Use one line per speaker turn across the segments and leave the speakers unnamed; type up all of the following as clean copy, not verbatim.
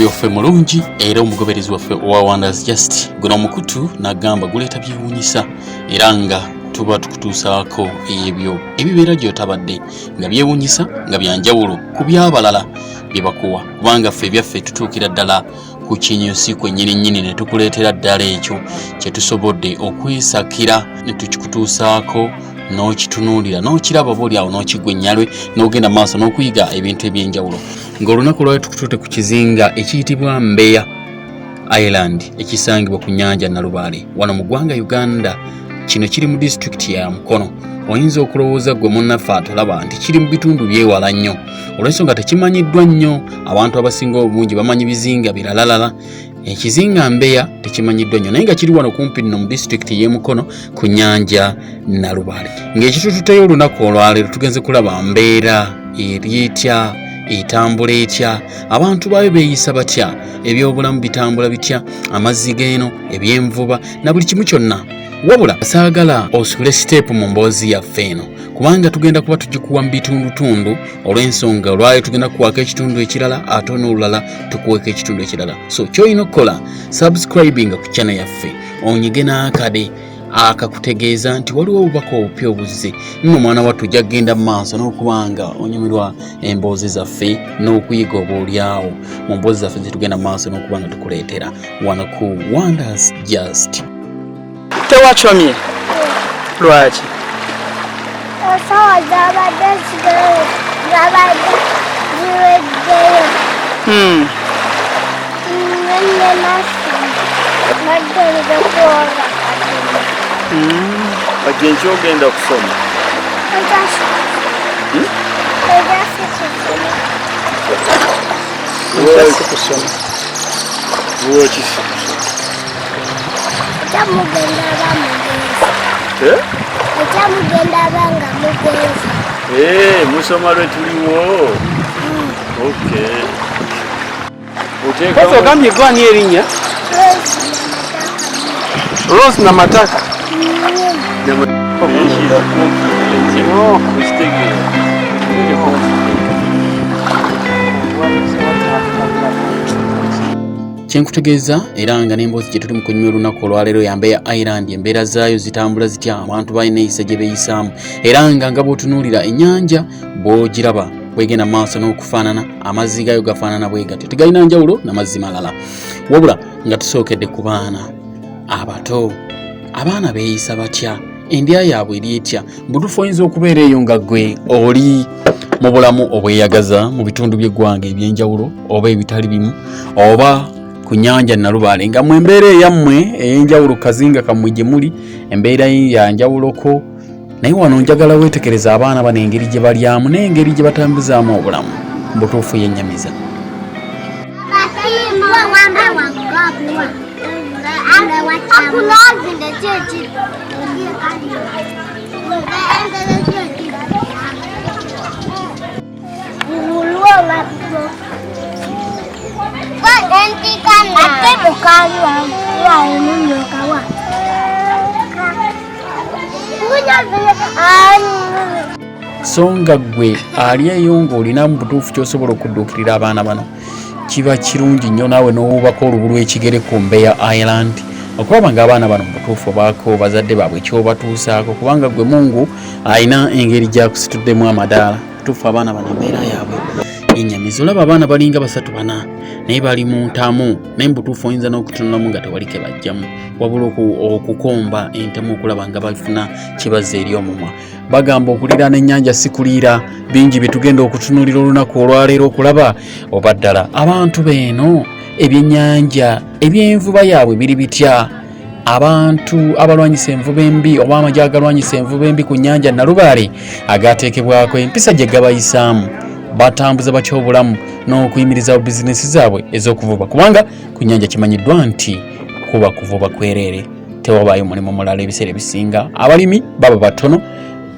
Omulabi waffe mulungi era omugoberezi waffe owa Wonders Just, guno omukutu nagamba guleeta byewuunyisa era nga tuba tukutuusaako ebyo ebibeera gy'otabadde nga byewuunyisa nga byanjawulo ku by'abalala bye bakuwa, kubanga ffe ebyaffe tutuukira ddala ku kinyusi kwennyini nnyini ne tukuleetera ddala ekyo kye tusobodde okwesakira ne tukikutuusaako n'okitunuulira n'okiraba oba oliawo n'okigwa ennyalwe n'ogenda mu maaso n'okuyiga ebintu eby'enjawulo. Ng'olunaku lwali tukutute ku kizinga ekiyitibwa Mbeya Island ekisangibwa ku nnyanja Nalubaale wano mu ggwanga Uganda. Kino kiri mu disitulikiti ya Mukono. Oyinza okulowooza ggwe munnaffe atulaba nti kiri mu bitundu byewala nnyo olw'ensonga tekimanyiddwa nnyo. Abantu abasinga obungi bamanyi bizinga biralalala, ekizinga Mbeya tekimanyiddwa nnyo, naye nga kiri wano kumpi nno mu disitulikiti y'e Mukono ku nnyanja Nalubaale. Ng'ekitututeyo olunaku olwaleero tugenze kulaba mbeera eri etya, etambula etya, abantu baayo beeyisa batya, ebyobulamu bitambula bitya, amazzi g'eno, ebyenvuba na buli kimu kyonna. Wabula saagala osule siteepu mu mboozi yaffe eno, kubanga tugenda kuba tugikuwa mu bitundutundu olw'ensonga olwaleero tugenda kukuwaako ekitundu ekirala ate n'olulala tukuweeko ekitundu ekirala. So ky'olina okukola, subscribinga ku channel yaffe, onyige n'akade akakutegeeza nti waliwo obubaka obupya obuzze. Nno mwana wattu ojja kugenda mu maaso n'okuba nga onyumirwa emboozi zaffe n'okuyiga oba olyawo mu mboozi zaffe zetugenda mu maaso n'okuba nga tukuleetera wano ku Wonders Just.
Tewacomye lwaki?
Esawa zabadde zabadde ziweddeyo. Nene kuoga.
Kati enkya ogenda kusoma?
Enkya kusoma.
Lwaki si kusoma?
Ekyamugenda aba mugenzi.
Eh?
Ekyamugenda aba nga mugenzi.
Eh, musoma lwe tuliwo. Okay.
Kwanza ogambye gwani erinnya? Rose Namataka.
Kyenkutegeeza era nga n'emboozi gye tuli mu kunyumya olunaku olwaleero ya Mbeya Island, embeera zaayo zitambula zitya, abantu balina eyisa gye beeyisaamu, era nga nga bw'otunuulira ennyanja bw'ogiraba bwegenda mu maaso n'okufaanana, amazzi gaayo gafaanana bwe gatyo, tegalina njawulo n'amazzi malala. Wabula nga tusookedde ku baana abato, abaana beeyisa batya, endya yaabwe eri etya? Butuufu oyinza okubeera eyo nga ggwe oli mu bulamu obweyagaza mu bitundu by'eggwanga eby'enjawulo oba ebitali bimu oba ku nnyanja Nalubaale, nga mwe embeera eyammwe ey'enjawulo, kazinga kammwe gye muli embeera ya njawuloko, naye wano njagala weetegereza abaana bano engeri gye balyamu n'engeri gye batambuzaamu obulamu. Butuufu yennyamiza. So nga ggwe ali eyo ng'olina mu butuufu ky'osobola okudduukirira abaana bano, kiba kirungi nnyo naawe n'owuubako olubu lw'ekigere ku Mbeya Island okulaba ng'abaana bano mu butuufu obaako bazadde baabwe ky'obatuusaako, kubanga ggwe Mungu alina engeri gy'akusituddemu amadaala. Butuufu abaana bano embeera yaabwe yenyamiza. Olaba abaana balinga basatu bana naye bali mu ntamu, naye mu butuufu oyinza n'okutunulamu nga tewali ke bajjamu, wabula okukomba entamu okulaba nga bafuna kibazza eri omumwa. Bagamba okuliraana ennyanja si kuliira. Bingi bye tugenda okutunuulira olunaku olwaleero okulaba oba ddala abantu beeno ebyennyanja ebyenvuba yaabwe biri bitya, abantu abalwanyisa envuba embi oba amagye agalwanyisa envuba embi ku nnyanja Nalubaale agateekebwako empisa gye gabayisaamu, batambuza batya obulamu n'okuyimirizawo bizinesi zaabwe ez'okuvuba, kubanga ku nnyanja kimanyiddwa nti kuba kuvuba kwereere, tewabaayo mulimu mulala. Ebiseera ebisinga abalimi baba batono,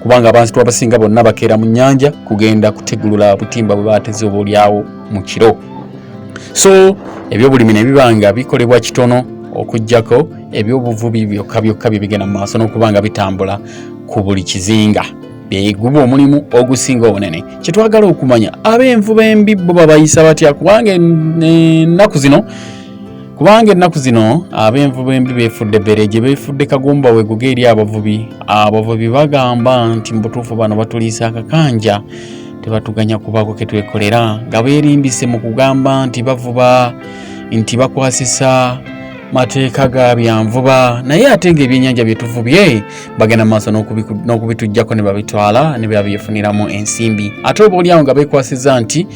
kubanga abantu abasinga bonna bakeera mu nnyanja kugenda kutegulula butimba bwe bateze oba olyawo mu kiro. So ebyobulimi ne biba nga bikolebwa kitono, okuggyako ebyobuvubi byokka byokka bye bigenda mu maaso n'okuba nga bitambula ku buli kizinga. Guba omulimu ogusinga obunene. Kyetwagala okumanya, ab'envuba embi bo babayisa batya? Kubanga ennaku zino, kubanga ennaku zino ab'envuba embi beefudde bereje, beefudde kagumba weguga eri abavubi. Abavubi bagamba nti mu butuufu bano batuliisa akakanja, tebatuganya kubaako ke twekolera, nga beerimbise mu kugamba nti bavuba nti bakwasisa mateeka ga byanvuba, naye ate ng'ebyennyanja bye tuvubye bagenda maaso n'okubituggyako ne babitwala ne babyefuniramu ensimbi, ate oba oliawo nga beekwasiza nti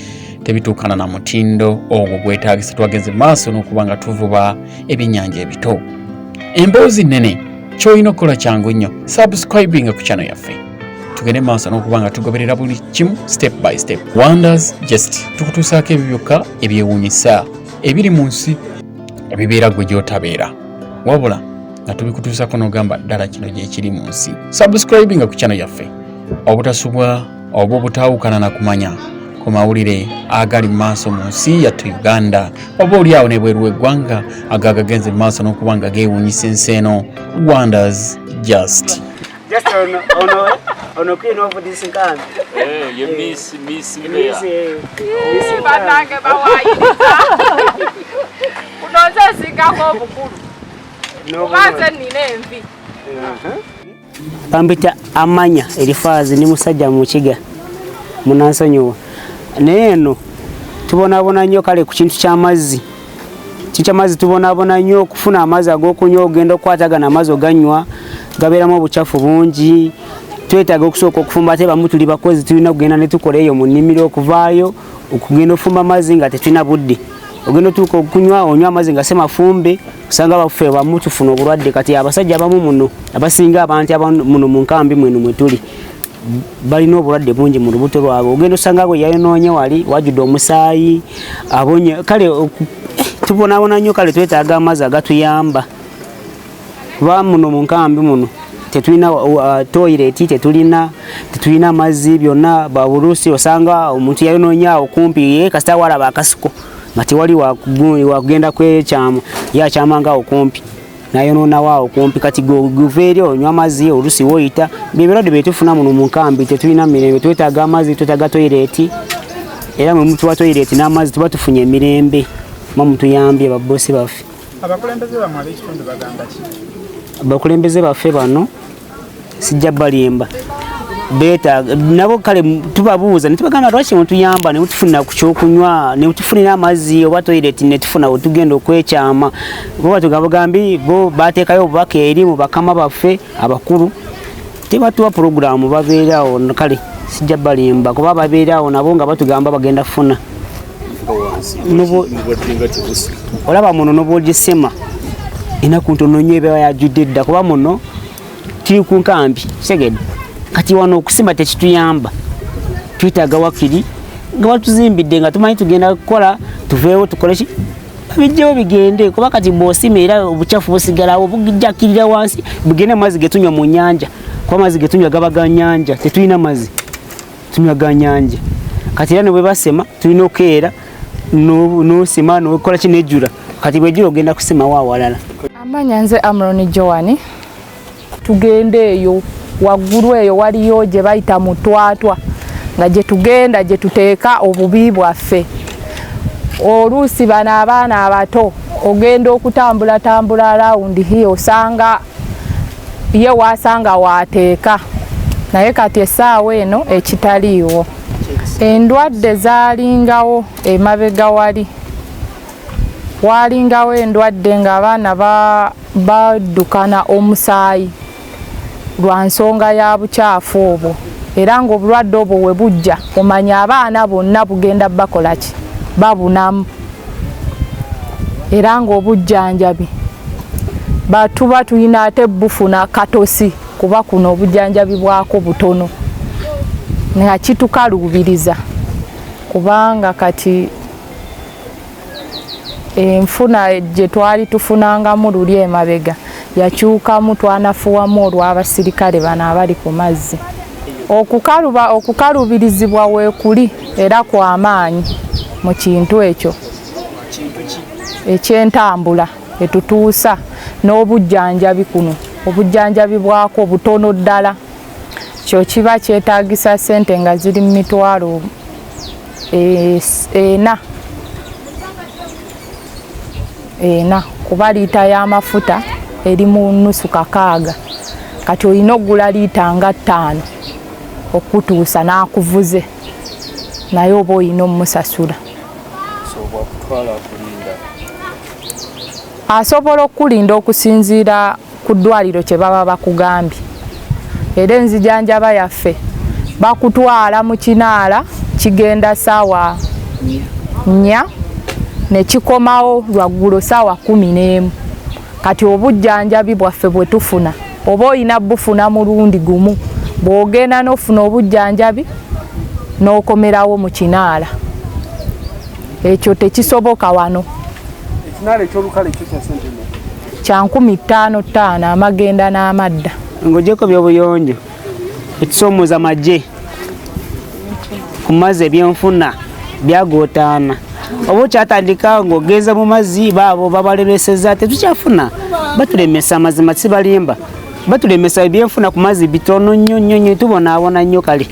tebituukana na mutindo ogwo gwetaagisa. Twagenze maaso n'okuba nga tuvuba ebyennyanja ebito. Emboozi nnene. Ky'olina okukola kyangu nnyo, subscribinga ku channel yaffe, tugende maaso n'okuba nga tugoberera buli kimu step by step. Wonders Just tukutuusaako ebyo byokka ebyewuunyisa ebiri mu nsi, ebibeera gwe gy'otabeera, wabula nga tubikutuusako n'ogamba ddala kino gyekiri mu nsi. Subscribinga ku channel yaffe obutasubwa oba obutaawukana na kumanya ku mawulire agali mu maaso mu nsi yattu Uganda, oba oli awo nebweru w'eggwanga, ago agagenze mu maaso n'okuba nga geewuunyisa ensi eno. Wonders Just.
Just ono queen of this nkambi.
Eh, ye Miss
Miss,
Mbeya.
Miss Nkambi.
Bannange, bawaayiriza kuno, nze nsingako obukulu kuba nze nnina envi.
Bampita Amanya Erifaazi, ndi musajja Mukiga, munansonyiwa. Naye eno tubonaabona nnyo kale ku kintu ky'amazzi. Kintu ky'amazzi, tubonaabona nnyo okufuna amazzi ag'okunywa. Ogenda okukwatagana amazzi oganywa gabeeramu obukyafu bungi. Twetaaga okusooka okufumba, ate bamu tuli bakozi, tulina okugenda ne tukola eyo mu nnimiro, okuvaayo okugenda ofumba amazzi nga tetulina budde. Ogenda otuuka okunywa, onywa amazzi nga si mafumbe, osanga baffe bamu tufuna obulwadde. Kati abasajja abamu muno, abasinga abantu abamu muno mu nkambi mweno mwe tuli, balina obulwadde bungi mu lubuto lwabwe. Ogenda osanga bwe yayonoonye wali wajjudde omusaayi abonye. Kale tubonaabona nnyo. Kale twetaaga amazzi agatuyamba, kuba muno mu nkambi muno tetulina toilet, tetulina mazzi byonna. Babulusi osanga omuntu yayonoonye awo kumpi, ye kasita walaba akasiko nga tewali wakugenda kwekyama, ye akyamanga awo kumpi nayonoonawo awo kumpi. Kati guva eri onywa amazzi, olusi woyita byebirwadde byetufuna muno mu nkambi. Tetulina mirembe, twetaaga amazzi, twetaaga toilet. Era mwe mutuwa toilet n'amazzi tuba tufunye emirembe. Mwe mutuyambye, babosi baffe.
Abakulembeze bamwe ab'ekitundu bagamba ki?
Abakulembeze baffe bano, sijja balimba, beetaaga nabo. Kale tubabuuza netubagamba lwaki mutuyamba nemutufunira ku kyokunywa, nemutufunira amazzi oba toilet, netufuna wetugenda okwekyama. Bo batugamba gambi bo bateekayo obubaka eri mu bakama baffe abakulu, tebatuwa puroguramu, babeerawo. Kale sijja balimba, kuba babeerawo nabo nga batugamba bagenda kufuna. Olaba muno nobwogisema enaku ntono nnyo eba yajjudde dda, kuba muno tuli ku nkambi segede. Kati wano okusima tekituyamba, twetaaga wakiri nga batuzimbidde nga tumanyi tugenda kukola, tuveewo tukole ki, babijjewo bigende. Kuba kati bw'osima era obukyafu busigalawo, bujjakirira wansi bugende mu mazzi getunywa mu nyanja, kuba amazzi getunywa gaba ga nyanja. Tetulina mazzi, tunywa ga nyanja. Kati era ne bwe basema tulina okukeera nosima nokola ki, nejjula. Kati bwejjula ogenda kusimawo awalala.
Amanya nze Amron Joani. Tugenda eyo waggulu, eyo waliyo gye bayita mutwatwa, nga gye tugenda gye tuteeka obubi bwaffe. Oluusi bano abaana abato ogenda okutambulatambula around here, osanga ye wasanga waateeka, naye kati essaawa eno ekitaliiwo. Endwadde zaalingawo emabega, wali waalingawo endwadde ng'abaana baddukana omusaayi lwa nsonga ya bukyafu obwo, era ng'obulwadde obwo we bujja omanya abaana bonna bugenda bakola ki, babunamu. Era ng'obujjanjabi batuba tulina ate bufuna katosi, kuba kuno obujjanjabi bwako butono, nga kitukaluubiriza kubanga kati enfuna gye twali tufunangamu luli emabega yakyukamu, twanafuwamu olw'abasirikale bano abali ku mazzi. Okukaluba, okukaluubirizibwa weekuli era kw'amaanyi mu kintu ekyo ekyentambula etutuusa n'obujjanjabi kuno, obujjanjabi bwako butono ddala. Kyo kiba kyetaagisa ssente nga ziri mu mitwalo ena ena, kuba liita y'amafuta eri mu nusu 6. Kati olina okugula liita nga 5 okutuusa n'akuvuze, naye oba olina omusasula. Asobola okukulinda okusinziira ku ddwaliro kye baba bakugambye. Era enzijanjaba yaffe bakutwala mu kinaala kigenda ssaawa 4 ne kikomawo lwaggulo ssaawa 11. Kati obujjanjabi bwaffe bwe tufuna oba olina bufuna mulundi gumu, bw'ogenda n'ofuna obujjanjabi n'okomerawo mu kinaala. Ekyo tekisoboka wano.
Ekinaala eky'olukale kyo kya ssente mmeka?
Kya 5,500 5 amagenda n'amadda.
Ng'ogyeko by'obuyonjo, ekisoomooza magye ku mazzi, ebyenfuna byagootaana. Oba okyatandika ng'ogenza mu mazzi, baabo babalemeseza, tetukyafuna, batulemesa. Amazima sibalimba, batulemesa. Ebyenfuna ku mazzi bitono nnyo nnyo nnyo, tubonaabona nnyo. Kale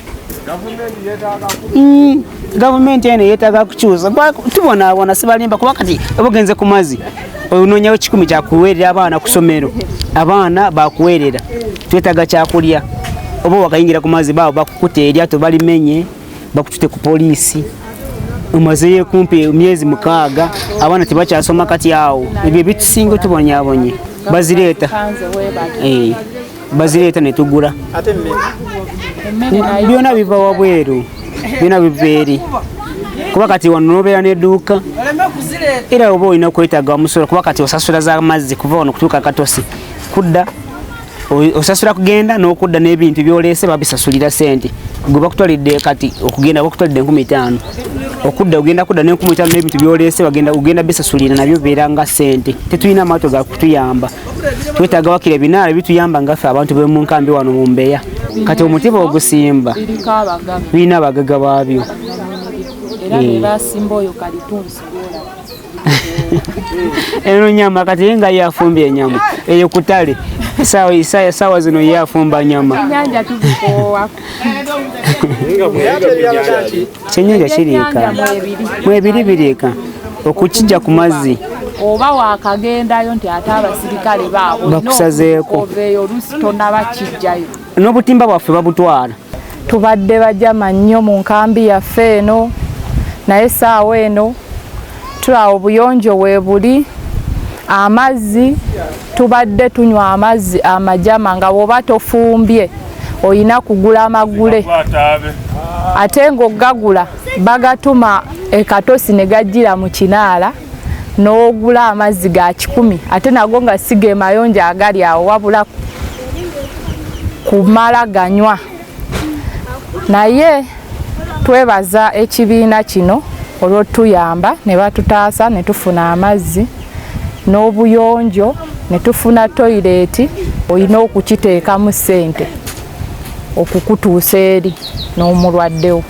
gavumenti eno yeetaaga kukyusa, tubonaabona, sibalimba. Kuba kati oba ogenze ku mazzi onoonyawo 100 kyakuweerera abaana ku ssomero, abaana bakuweerera, twetaaga kyakulya. Oba wakayingira ku mazzi, baabo bakukuta eryato balimenye, bakutute ku poliisi, omazeyo kumpi emyezi 6, abaana tebakyasoma. Kati awo ebyo ebitusinga tubonyaabonye. Bazireeta, bazireeta ne tugula. Byonna biva wabweru, byonna biva eri. Kuba kati wano nobeera n'edduuka, era oba olina okwetaaga omusolo, kuba kati osasula z'amazzi kuva wano kutuuka Katosi, kudda osasula kugenda n'okudda, n'ebintu byoleese babisasulira sente. Gwe bakutwalidde kati okugenda bakutwalidde 5,000, okudda ogenda kudda n'5,000, n'ebintu byoleese bagenda ogenda bisasulira, nabyo bibeera nga sente. Tetulina amaato ga kutuyamba, twetaaga wakira ebinaala bituyamba nga ffe abantu b'omu nkambi wano mu Mbeya. Kati omuti bw'ogusimba, birina abagaga baabyo.
Era bebasimba oyo kalitunsi gwolaba.
Eno nyama kati ye nga yafumbye enyama eyo kutale sawa zino ye afumba nyama.
Ennyanja tuzikoowa.
Kyenyanja kiriika mwebiri, biriika okukijja ku mazzi.
Oba wakagendayo nti ate abasirikale baabo
Bakusazeeko.
Oveeyo oluusi tonaba kijjayo.
N'obutimba bwaffe babutwala.
Tubadde bajama nnyo mu nkambi yaffe eno, naye essaawa eno tulaba obuyonjo weebuli, amazzi tubadde tunywa amazzi amajama, nga bw'oba tofumbye oyina kugula amagule, ate ng'ogagula bagatuma ekatosi ne gajjira mu kinaala, n'ogula amazzi ga 100, ate nago nga si ge mayonjo agali awo, wabula kumala ganywa. Naye twebaza ekibiina kino olw'otuyamba ne batutaasa ne tufuna amazzi n'obuyonjo ne tufuna toyireeti. Olina okukiteekamu ssente okukutuusa eri n'omulwaddewo.